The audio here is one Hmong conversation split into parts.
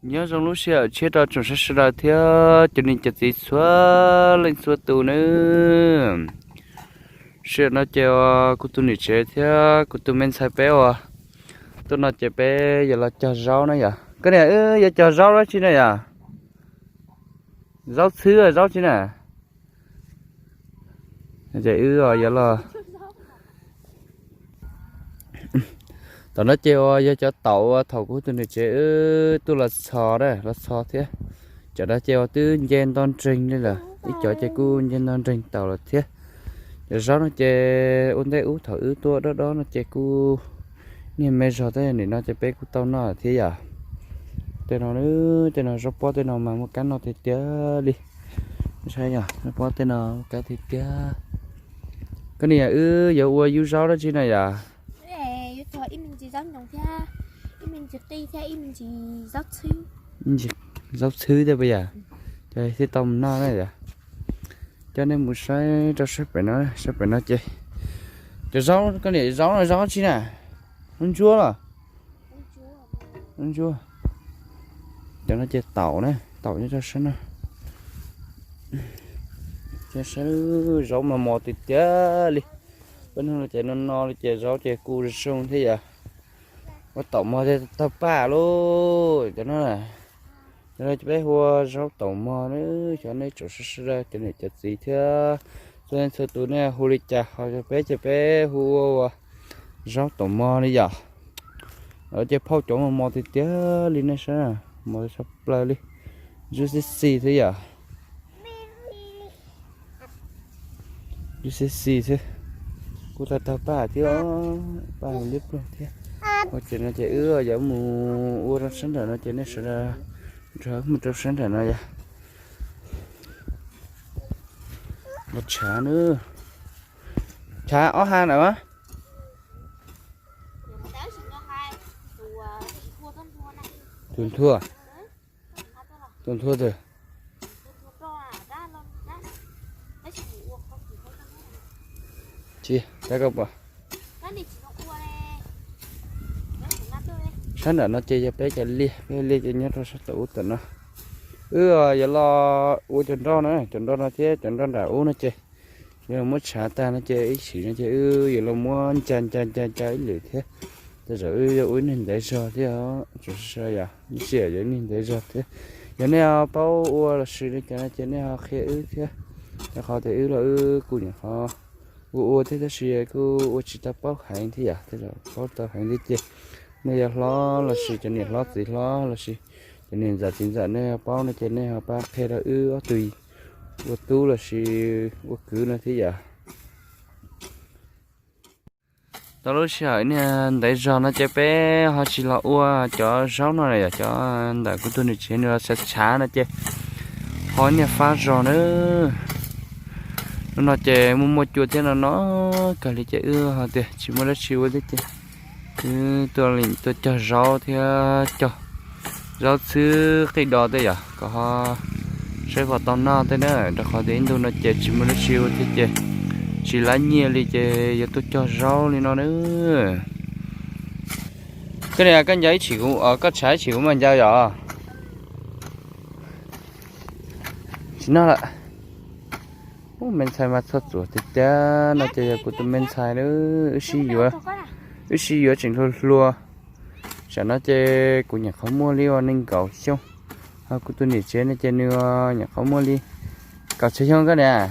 Nyob zoo lub sij hawm tshiab rau tsoom saib sawv daws thiab cov niam cov txiv txhua leej txhua tus nawb. Sij hawm no ces kuv tus niam tsev thiab kuv tus me ntxhais peb uas tuaj no ces peb yuav los cog zaub na yom. Koj niam, wb yuav cog zaub dab tsi na yom? Zaub txhwb zaub tsi na? Ces wb yuav los, tom no ces uas yog cov taum uas thaum kuv tus niam tsev wb tuaj los txhos, los txhos thiab. Cov no ces uas twb nce nto nreeg li lawm, ib cov ces kuj nce nto nreeg taum lawm thiab. Cov zaub no ces ua ntej ub thaum wb tuaj dob dob no ces kuj niag me zog thiab, nim no ces peb kuj tau noj thiab yom. Tej no, tej no zaub pob tej no mas muaj kab noj tiag tiag li. Saib yom, zaub pob tej no muaj kab tiag tiag. Koj niam, wb yuav ua yub zaub dab tsi na yom? Zaub txhwb thiab puas yom? Ces thiaj tau mus noj na yom. Coj nej mus saib rau sab pem no, sab pem no ces cov zaub, koj niam, zaub no zaub tsi na? Zaub ntsuab los? Zaub ntsuab. Cov no ces taum na, taum nyob rau sab no. Cov saib, zaub mas mos tiag tiag li. Peb hnub no ces no no li ces zaub ces kuj zoo thiab yom. Ua taum mos thiaj tawg paj lauj cov no. Cov no ces peb hu ua zaub taum mos na, xyov nej tsoom sawv daws cov niam cov txiv thiab txhua leej txhua tus nej hu li cas, ho peb ces peb hu ua zaub taum mos li yom. Lawv ces phauj cov mos mos tiag tiag li nej saib, mos tshaj plaws li, juicy xi xi thiab yom. Juicy xi xi thiab, kuj tawg tawg paj thiab, paj liab ploog thiab. Ua ces no ces wb yuav mus ua rau sab nram no ces nej sawv daws nrog wb mus rau sab nram no yom. Los tshav na, tshav ob ha ntawm mas. Tus nthua, tus nthua twg? Tsis, tab koj pom. Sab nram no ces yog peb cov liaj, peb liaj ces nyob rau sab tom ub tom no. Wb yuav los ua cov nroj na, cov nroj no thiab cov nroj nram ub no ces yuav los muab tshav tag no ces ib sim no ces wb yuav los muab nca nca nca nca ib lwm thiab. Tej zaum wb yuav ua ib niag ntev zog thiab, tsuas sa yom, ib sim yog ib niag ntev zog thiab. Yog nej ho paub ua lossis li cas no ces nej ho qhia wb thiab, rau qhov tias wb los wb kuj nyuam qhuav ua ua thiab tab sis kuj ua tsis tau paub heev thiab yom, tej zaum paub tau heev thiab ces nej yog hlob lossis cov niam hlob txiv hlob lossis cov niam ntxawm txiv ntxawm nej paub no ces nej ho pab qhia rau wb ob tug ua tub lossis ua kwv no thiab yom. Tau lub sij hawm niag ntev zog no ces peb ho tsis los ua cov zaub no yom, cov ntawm kuv tus niam tsev nws los tshav tshav no ces ho niag fab zog na. Hnub no ces muaj muaj cua thiab no no kawg li ces wb ho tias tsis muaj dab tsi ua thiab ces wb tuaj li tuaj cog zaub thiab cog zaub txhwb qij do tej yom, kom ho saib puas tau noj tej na, rau qhov tias ib ntu no ces tsis muaj dab tsi ua thiab ces tsis lab nyiaj li ces yuav tuaj cog zaub li no na. Koj niam, koj nco ib tshim kuv, koj tshav ib tshim kuv mas nco yom. Tsis noj lawm. Ub, me ntxhais mas txhua txuam tiag tiag no ces yog kuv tus me ntxhais na, wb sib yuav, wb sib yuav tseem hluas hluas. Tsam no ces kuv nyuam qhuav muaj li uas nees nkaum xyoo, ho kuv tus niam tsev no ces nws nyuam qhuab muaj li kaum tsawg xyoo koj niam?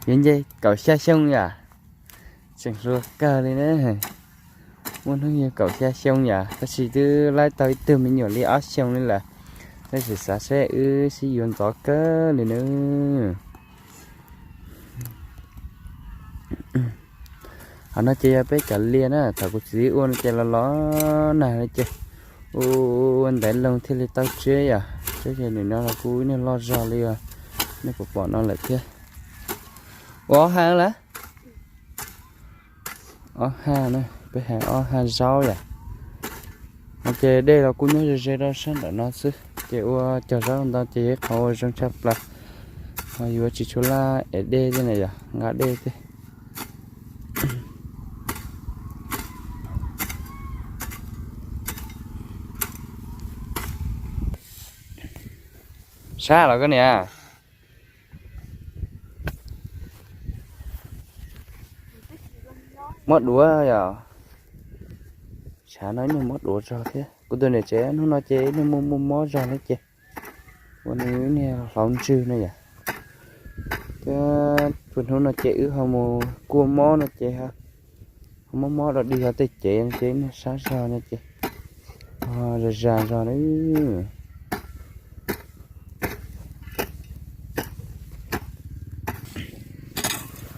Yuav nce kaum xya xyoo yom. Tseem hluas kawg li na. Muaj hnub yog kaum xya xyoo yom, tab sis twb laib tau ib tug me nyuam li ob xyoo li lawm. Tab sis xav seb wb sib yuav ntxov kawg li na. Qhov no ces yog peb cov liaj na, thaum kuv txiv ua no ces los los nag no ces ua ntaiv loo thiaj li tau tseb yom. Tseb ces nim no los kuj ib niag loj zog li os, nej puas pom no lawm thiab. Ua ob ha lawm. Ob ha na, peb hais ob ha zaub yom. No ces dej los kuj nyob ze ze rau sab nram no xwb, ces ua cog zaub ntau ces ib qho ua zoo tshaj plaws. Ho yuav tsis tshua laj ev dej thiab na yom, nqa dej thiab. Sab los koj niam. Mob duav yom. Tshav no ib niag mob duav zog thiab. Kuv tus niam tsev hnub no ces ib niag muaj muaj mob zog na ces ua nws ib niag hlauv ntswg no yom. Thiab hnub no ces wb ho mus kuaj mob no ces ho mob mob dog dig ho tej cev no ces ib niag sab zog no ces ho zag zag zog na.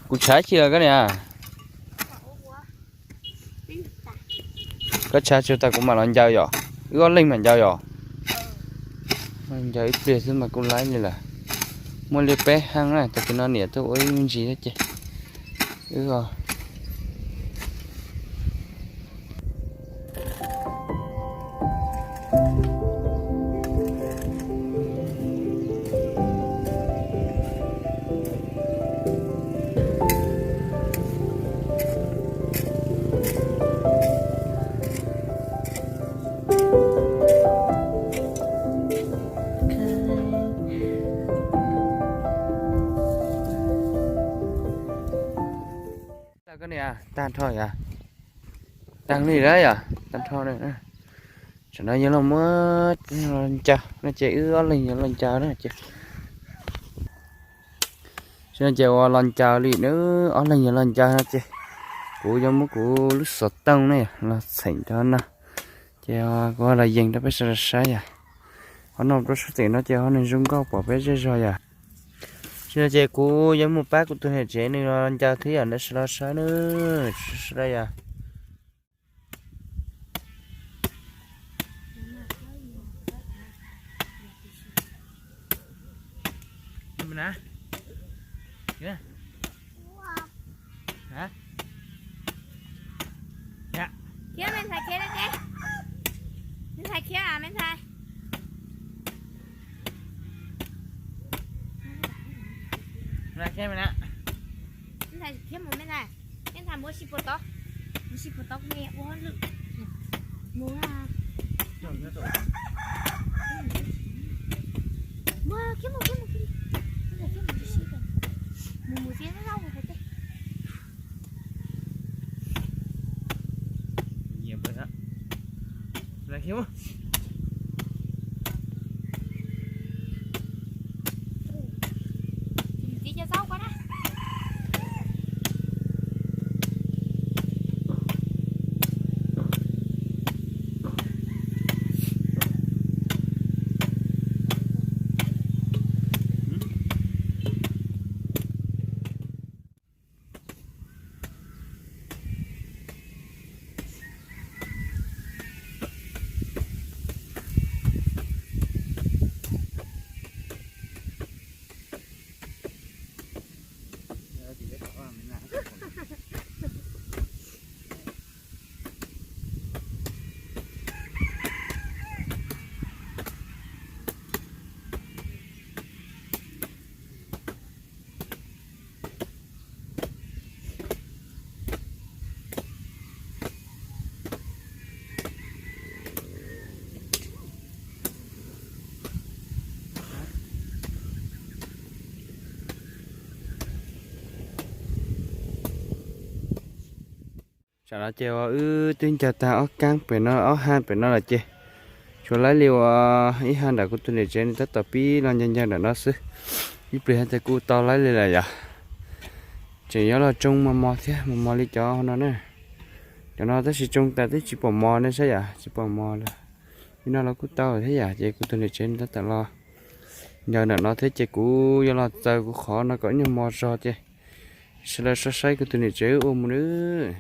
Kuv tshav tsis los koj niam. Koj tshav tsis tas kuv mam los ncaws yom. Wb ob leeg mam ncaws yom. Ncaws ib pliag xwb mas kuj laib li lawm. Muaj li peb hab na, tag kis no niam tuaj ua ib me ntsis thiab ces wb Koj niam, tag nrho yom. Tag li lawm yom, tag nrho. Tsam no yog los muab ncaws no ces wb ob leeg yuav los ncaws na ces. Tam sim no ces ua los ncaws li na, ob leeg yuav los ncaws no ces kuv yuav muab kuv lub xov tooj ne los txheem rau no. Ces kuv los yees rau peb sawv daws saib yom. Qhov no rau sab tim no ces ho nws zoo nkauj pom peb zej zog yom. Tam sim no ces kuv yuav mus pab kuv tus niam tsev nws los ncaws thiab yom, ntawd sawv daws los saib na, sawv daws yom. Hả? Hả? Khiav, Minh Thạch khiav lên đi. Minh Thạch khiav à, Minh Thạch. Minh Thạch khiav mày nè. Minh Thạch khiav một Minh Thạch. Minh Thạch mua xì bò tóc. Mua xì bò tóc nghe ua lự. Mua à. Mua khiav một, khiav một, khiav một. Minh Thạch khiav một xì bò. Mua một xiên rau một cái tê. Nhiều bữa đó. Là khiav. Tí cho dốc quá đó. Tsam no ces uas wb twb ncaws tag ob kaab pem no ob haj pem no lawm ces tshuav laib li uas ib haj nram kuv tus niam tsev nws tab tom pib los ncaws ncaws nram no xwb. Ib pliag haj tas kuj tau laib li lawm yom. Tseem yuav los tsoo mos mos thiab, mos mos li cov no na. Cov no tab sis tsoo tas twb tsis pom mos ne saib yom, tsis pom mos lawm. Li no los kuj tau thiab yom, ces kuv tus niam tsev nws tab tom los ncaws nram no thiab ces kuv yuav los txaws kuv qhov no kom ib nyuag mos zog ces sawv daws saib saib kuv tus niam tsev wb ua mus nawb.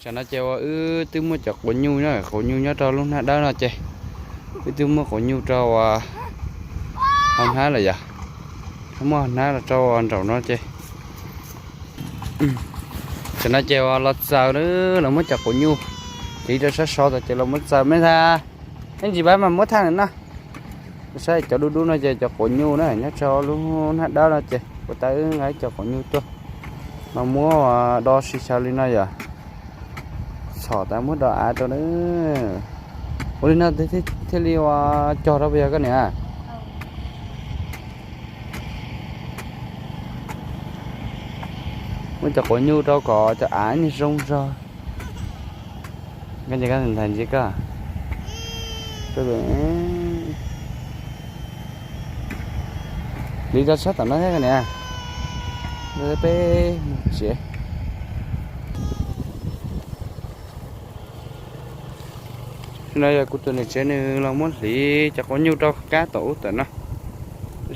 Tam no ces uas wb twb muab cov quav nyuj no, quav nyuj nyob rau lub hnab dawb no ces wb twb muab quav nyuj rau uas hauv hnab lawm yom. Muab hauv hnab los rau nraum no ces tam no ces uas los txaws, los muab cov quav nyuj hliv rau sab saud tas ces los muab txaws me ntag. Ib ntsis pab mas muab thaj no na. Saib cov dub dub no ces cov quav nyuj na, nyob rau lub hnab dawb no ces kuv tau wb nqa cov quav nyuj tuaj mas muab do si xyaw li no yom. Txhom tas muab do av rau na. Ua li no thiaj li ua cog rau puas yog koj niam? Muab cov quav nyuj rau kom cov av niag zoo zog. Koj ntsia, koj ntsia koj. Hliv rau sab tom no thiab koj niam. Peb mus tsev. No yog kuv tus niam tsev nws los muab hliv cov quav nyuj rau kab tom ub tom no.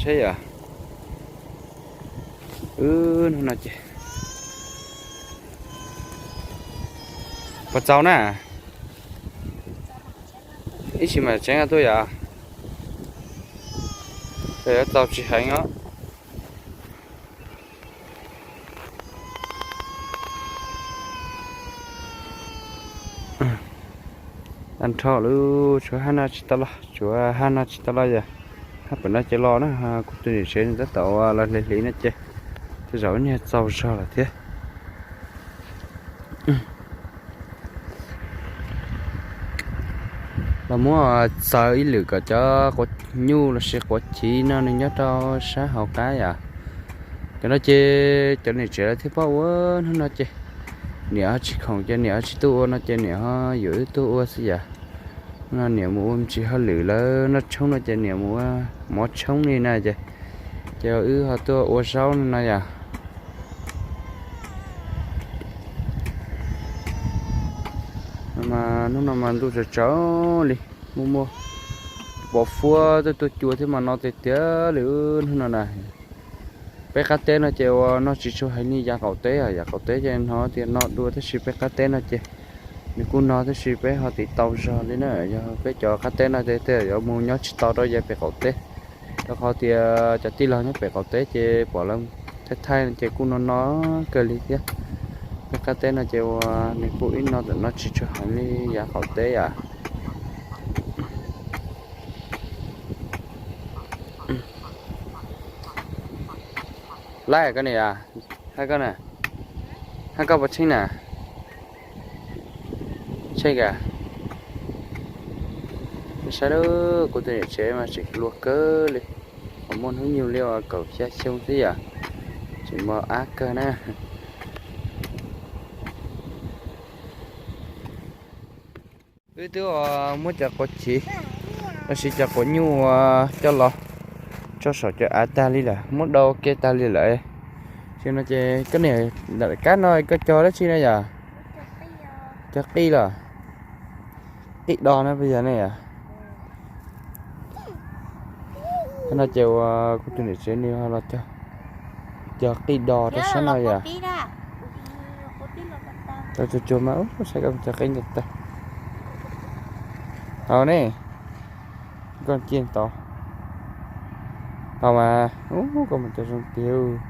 Saib yom. Wb hnub no ces puas txaus na? Ib sim mam tseev tuaj yom. Yuav txaus tsis heev os. Tag nrho lawm, tshuav hab no tsis tau los, tshuav hab no tsis tau los yom. Hab pem no ces los na, kuv tus niam tsev nws tab tom los hliv hliv no ces tej zaum niag txaus zog lawm thiab. Los muab txaws ib lwm kom cov quav nyuj los sis quav chiv no nws nyob rau sab hauv qab yom. Cov no ces cov niam tsev lawv thiaj paub ua hnub no ces niam ho tsis khoom ces niam ho tsis tuaj ua no ces niam ho yuav wb tuaj ua xwb yom. No niam mus ua me ntsis hauj lwm lawv noj tshoob no ces niam mus ua mov tshoob li na ces, ces wb ho tuaj ua zaub no yom. Mas hnub no mas ntuj tsaus tsaus li, muaj muaj pom fuab tuaj tuaj cua thiab mas no tiag tiag li hnub no na. Peb qab teb no ces uas no tsis tshua heev li yav qaum teb, yav qaum teb ces hnov tias no dua tab sis peb qab teb no ces nws kuj no tab sis peb ho tiv tau zog li na. Yog peb cov qab teb no ces tej zaum yuav mus nyob tsis tau rau yav pem qaum teb, rau qhov tias cov tij laug nyob pem qaum teb ces pom lawv thaij thaij no ces kuj no no kawg li thiab. Peb qab teb no ces uas nws kuj ib no tam no tsis tshua heev li yav qaum teb yom. Laib koj niam, hab koj na, hab koj puas tsheej na? Tsheej kawg. Saib lawm, kuv tus niam tsev mas tseem hluas kawg li, tseem muaj hnub nyoog li uas kaum xya xyoo xwb yom, tseem mos ab kawg na. Wb twb muab cov quav chiv los sis cov quav nyuj coj los tso saum cov av tag li lawm, muab do ua ke tag li lawm. Tam no ces koj niam, kab no koj cog dab tsi no yom? Cog qij los? Qij do no puas yog ne yom? Tam no ces uas kuv tus niam tsev nws ho los cog, cog qij do rau sab no yom. Tsuag tsuag mas, saib koj cog qij ntawd tag. Tau ne, koj cia tau. Tau mas, ub, koj mus cog zoo tiag.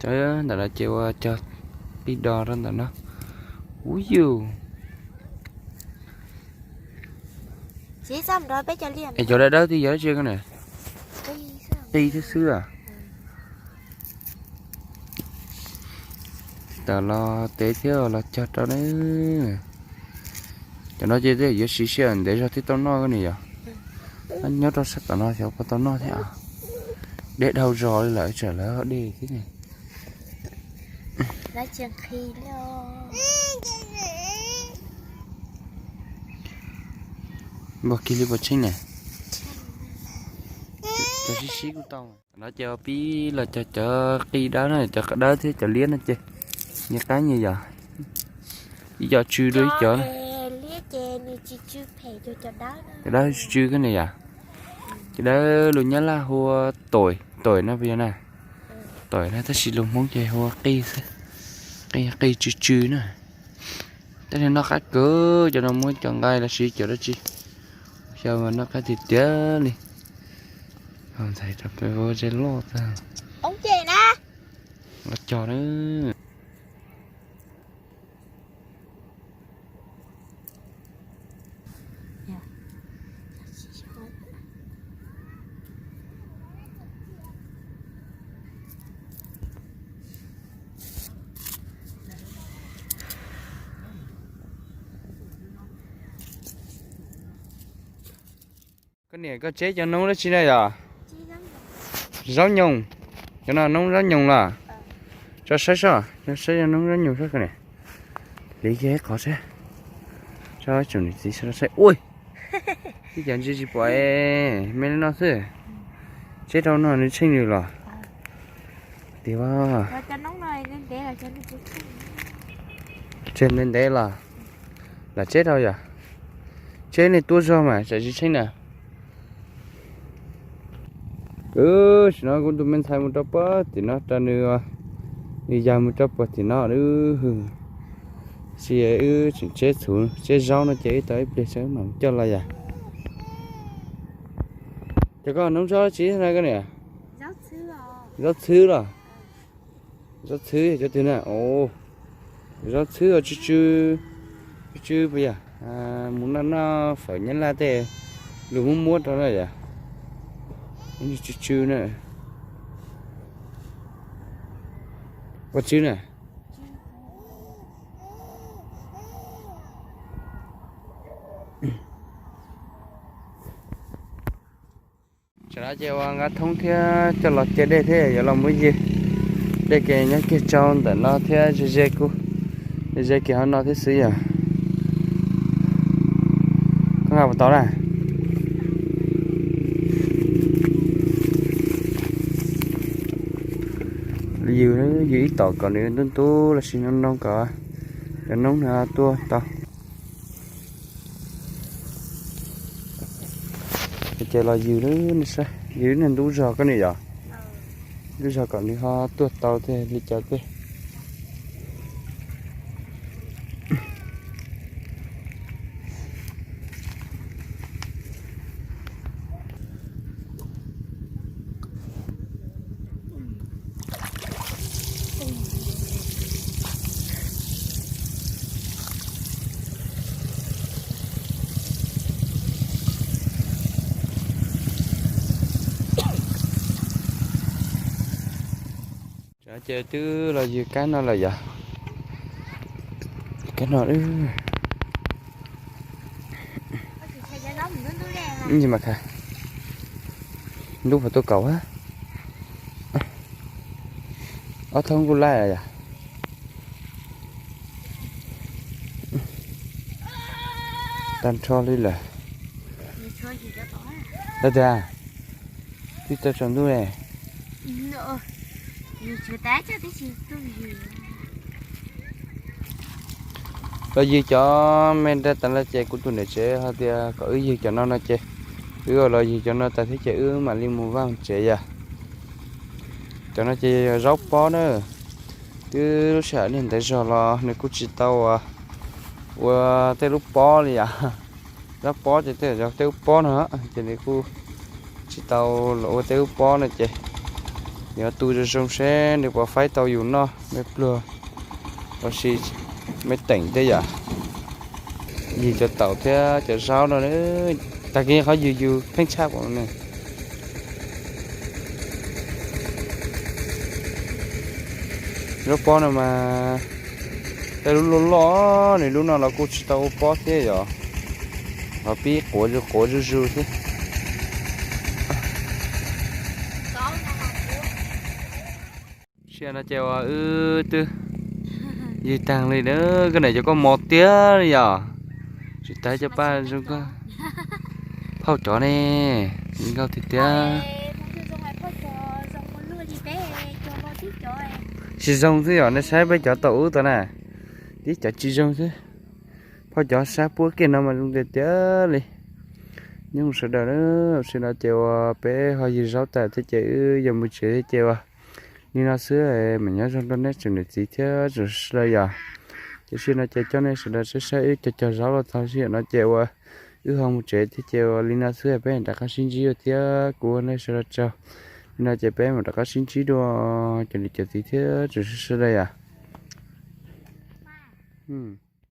Cov ntawm no ces uas cog qij do rau ntawm no. Ub yus. Es cov dawb dawb twb yog dab tsi koj niam? Qij thiab xwb a. Tsis tas los tev thiab los cog rau na. Cov no ces yuav siv sij hawm ntev zog thiaj tau noj koj niam yom. Nyob rau sab tom no xyov puas tau noj thiab. Dej dhau zog li lawm, tsam lawv dej thiab ne. Npog kiag li puas tsheej na? Cov sib sib kuj tau. No ces pib los cog cov qij dawb na, cov dawb thiab cov liab no ces nyias qab nyias yom. Ib co tsw dua ib co na. Cov dawb tsw tsw koj niam yom. Cov dawb lus Nyab Laj hu ua tỏi, tỏi no puas yog na? Pawm na, tab sis lus Hmoob ces hu ua qij xwb, qij, qij tsw tsw na. Tej niag noj qab kawg, cov no muab cov nqaij los sis cov dab tsi, xyov mas noj qab tiag tiag li. Ntxhais rau peb ua zej loj tag. Los cog na. Koj niam, koj tseb cov noob dab tsi na yom? Zaub nyoos. Cov no noob zaub nyoos los? Tso saib soj, tso saib cov noob zaub nyoos soj koj niam. Hliv kiag ib qho seb. Tso tsum niam txiv sawv daws saib. Ui, tib cov ntsia tsis pom es me li no xwb. Tseb rau no nws tsheej nws los? Tiag, tseg ntev ntev los? Lam tseb rau yom? Tseb nej tuaj zog mas tsam tsis tsheej na. Tam sim no kuv tus me ntxhais mus rau puag tim no rau nws, nws yawg mus rau puag tim no. Tab sis wb tseem tseb txhuv tseb zaub no ces wb tau ib pliag tso mam coj los yom. Ces koj noob zaub tsi na koj niam? Zaub txhwb los? Zaub txhwb yog cov twg na? Zaub txhwb tsw tsw, tsw tsw puas yog? Mus noj noj fawm Nyab Laj tej, luag muab muab rau na yom. Tsw tsw na. Ua tsw na. Tam no ces ua nqa thoob thiab coj los cia dej thiab yuav los muab ywg. Dej ces nyob kiag tsau ntawm no thiab ze ze kuj, ze ze kiag hauv no thiab xwb yom. Koj nqa puas tau na? Ywg, ywg ib tom kom nws ntub ntub los sis noo noo kom cov noob no tuaj tau. Ces los ywg, ywg niag ntub zog koj niam yom. Ntub zog kom nws ho tuaj tau tej li cas tej. Ces twb los ywg kab no lawm yom. Kab no, ntub mas tuaj kaum, ob thoob kuj laij yom. Tag nrho li lawm. Tau tiag, twb tau tsaus ntuj ne. Los ywg cov me nrag tas no ces kuv tus niam tsev hais tias kom wb ywg cov no no ces wb los ywg cov no tas thiab ces wb mam li mus vaj tsev yom. Cov no ces yog zaub pob na. Twb lub sij hawm niag ntawd zog los nws kuj tsis tau ua tej lub pob li yom. Zaub pob ces tej zaum yog tej lub pob no ces nws kuj tsis tau los ua tej lub pob no ces yuav tu zoo zoo seb nws puas faib tau yus noj me pluag los sis me teem tej yam. Ywg cov taum thiab cov zaub no, tag kis qhov ywg yus pheej tshaj pom ne. Lub pob no mas tej lub loj loj, nws lub no los kuj tsis tau ua pob thiab yom, los pib quav quav zuj zus thiab. Sia no ces uas wb twb ywg tag li na, koj niam cov koj mos tiag li yom. Tsis tas cov paj zoo koj phauj cov ne, zoo nkauj tiag tiag. Tsis zoo xwb yom, nej saib peb cov tau ub tau na, tib cov tsis zoo xwb. Phauj cov sab puab kiag no mas zoo tiag tiag li. Nyob sawv daws na, sawv daws ces uas peb ho ywg zaub tas thiab ces wb yuav mus tsev thiab ces uas Li no xwb, mas nyob zoo rau nej tsoom niam txiv thiab tsoom sawv daws yom. Ces sij hawm no ces coj nej sawv daws saib saib wb cog cog zaub los txog sij hawm no ces uas wb ho mus tsev thiab ces uas li no xwb peb rov qab sib ntsib dua thiab kuv ua nej sawv daws tsaug. Li no ces peb mam rov qab sib ntsib dua cov niam cov txiv thiab tsoom sawv daws yom.